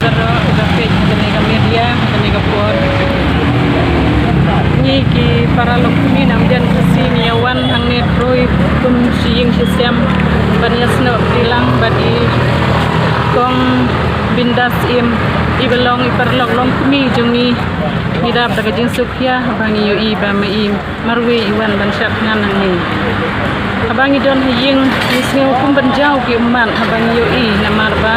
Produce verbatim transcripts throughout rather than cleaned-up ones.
Baroh kiba peit ha kane ka media ha kane ka por. Ngi ki para longkmie na Umden Khasi ngi ïa wan hangne khrui kum shi ïing shi sem ban ïasnoh kti lang bad i Kong Bindas Im, iba long i paralok longkmie jong ngi. Ngi dap da ka jingsuk ïa haba ngi ïohi ba ma i marwei i wan ban shad khnang hangne. Haba ngi don ha ïing ngi sngew kum ban jaw ki ummat haba ngi ïohi namar ba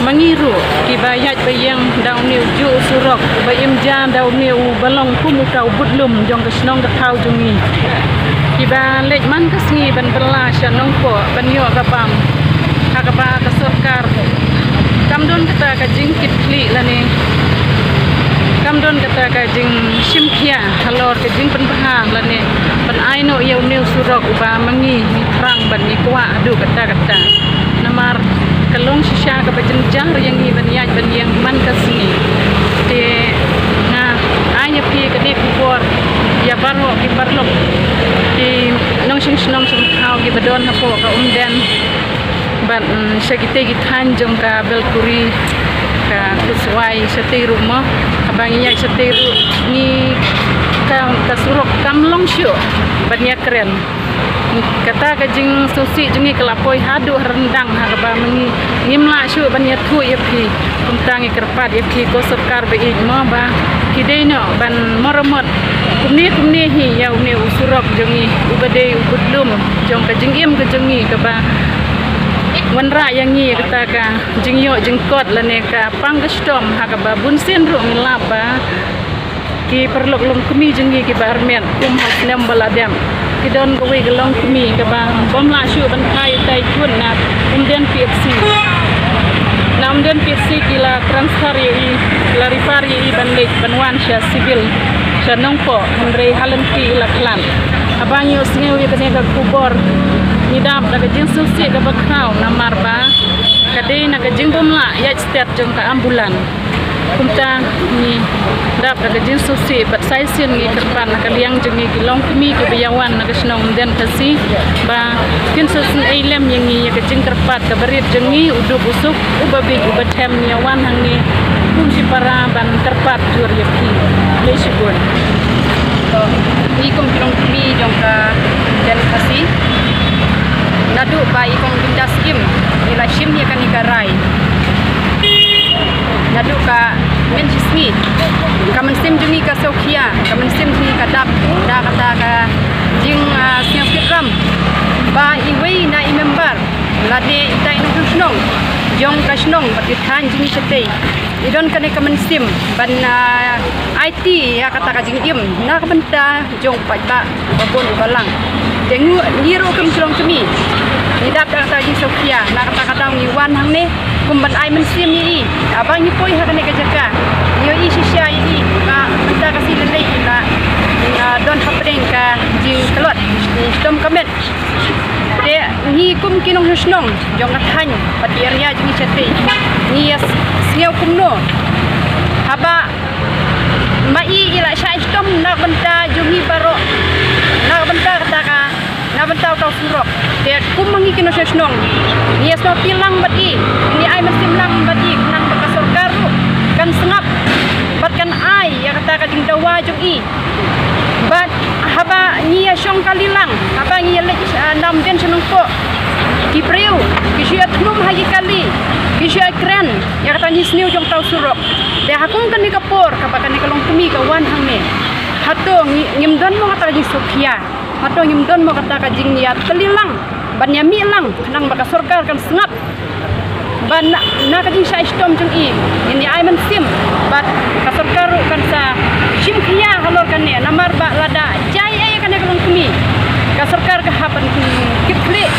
ma ngi ruh kiba ïaid ba ïeng da une u juh u surok uba im ja da une uba long kum uta u budlum jong ka shnong ka thaw jong ngi. Kiba leit man ka sngi ban bylla sha Nongpoh ban ïoh ka bam ha kaba ka sorkar kam don kata ka jingkitkhlieh lane kam don kata ka jingshim khia halor ka jingpynbha lane ban ai noh ïa une u surok uba ma ngi ngi thrang ban ngi kwah haduh katta katta. Namar ka long shisha kaba jynjar ïa ngi ban ïaid ban ïeng man ka sngi. Te nga ai ïa phi kane ka khubor ïa baroh ki paralok ki nongshong shnong shong thaw kiba don hapoh ka Umden. Bad, mm, sha kitei ki thaiñ jong ka Belkuri, ka Khuswai shatei ruh mo. Haba ngi ïaid shatei ruh ngi ka, ka surok kam long shuh ban ïakren. Kata ka jingsngewsih jong ngi ka la poi haduh ha ryndang ha kaba ma ngi ngim lah shuh ban ïathuh ïa phi. Kumta ngi kyrpad ïa phi ko sorkar ba ïeit mo ba ki dei noh ban maramot kumne kumne hi ïa une u surok jong ngi uba dei u budlum jong ka jingim ka jong ngi kaba wanrah ïa ngi ïa kata ka jingïoh jingkot lane ka pang ka shitom ha kaba bunsien ruh ngi lap ba ki paralok longkmie jong ngi kiba armet kum ha u snem ba la dep ki don kawei ka longkmie kaba bym lah shuh ban phai utai khun na Umden P H C. Na Umden P H C ki la transfer ïa i, ki la refer ïa i ban leit ban wan sha civil sha Nongpoh, hynrei ha lynti i la khlad. Haba ngi ïohsngew ïa kane ka khubor ngi dap da ka jingsngewsih kaba khraw namar ba ka dei na ka jingbymlah ïaid stet jong ka ambulance. Kumta ngi dap da ka jingsngewsih bad sa shisien ngi kyrpad na ka liang jong ngi ki longkmie kiba ïa wan na ka shnong Umden Khasi ba kin sa sngewsih lem ïa ngi ïa ka jingkyrpad kaba rit jong ngi u duk u suk uba bieit uba them ngi ïa wan hangne kum shi para ban kyrpad jur ïa phi. Khublei shibun. To, ngi kum ki longkmie jong ka Umden Khasi naduh ba i Kong Bindas Im i la shim ïa kane ka rai. Naduh ka mynshisngi ka mynsiem jong ngi ka sngewkhia, ka mynsiem jong ngi ka dap da kata ka jing, ah, sngewkitram ba iwei na i member lane itai i nongshong shnong jong ka shnong bad ki thaiñ jong ngi shatei i don kane ka mynsiem ban, ah, aiti ïa kata ka jingim na ka bynta jong u paidbah uba bun uba lang. Te ngi ruh kum ki longkmie ngi dap da kata ka jingsngewkhia na kata ka daw ngi wan hangne kum ban ai mynsiem ïa i. Haba ngi poi ha kane ka jaka ngi ïohi shisha ïa i ba mynta ka sngi lei i la, ah, don hapdeng ka jingtlot shitom ka met. Te ngi kum ki nongshong shnong jong ka thaiñ bad ki area jong ngi shatei ngi ïa sngew kumno haba ma i i la shah shitom na ka bynta jong ngi baroh, na ka bynta kata ka, na ka bynta uta u surok. Te kum ma ngi ki nongshong shnong ngi ïa sngewthuh lang bad i, ngi ai mynsiem lang bad i khnang ba ka sorkar ruh kan sngap bad kan ai ïa kata ka jingdawa jong i. Bad haba ngi ïa shong kali lang, haba ngi ïa leit, ah, na Umden sha Nongpoh, ki briew ki shu ïa thnum ha ki kali, ki shu ïa kren ïa kata ka jingsniew jong uta u surok. Te ha kum kane ka por kaba kane ka longkmie ka wan hangne, hato ngi, ngim don mo kata ka jingsngewkhia? Hato ngim don mo kata ka jingïatylli lang ban ïa mih lang khnang ba ka sorkar kan sngap? Ba na, na ka jingshah shitom jong i ngin ïa ai mynsiem bad ka sorkar ruh kan sa shim khia halor kane, namar ba lada jia ei ei kane ka longkmie ka sorkar ka hap ban kit khlieh.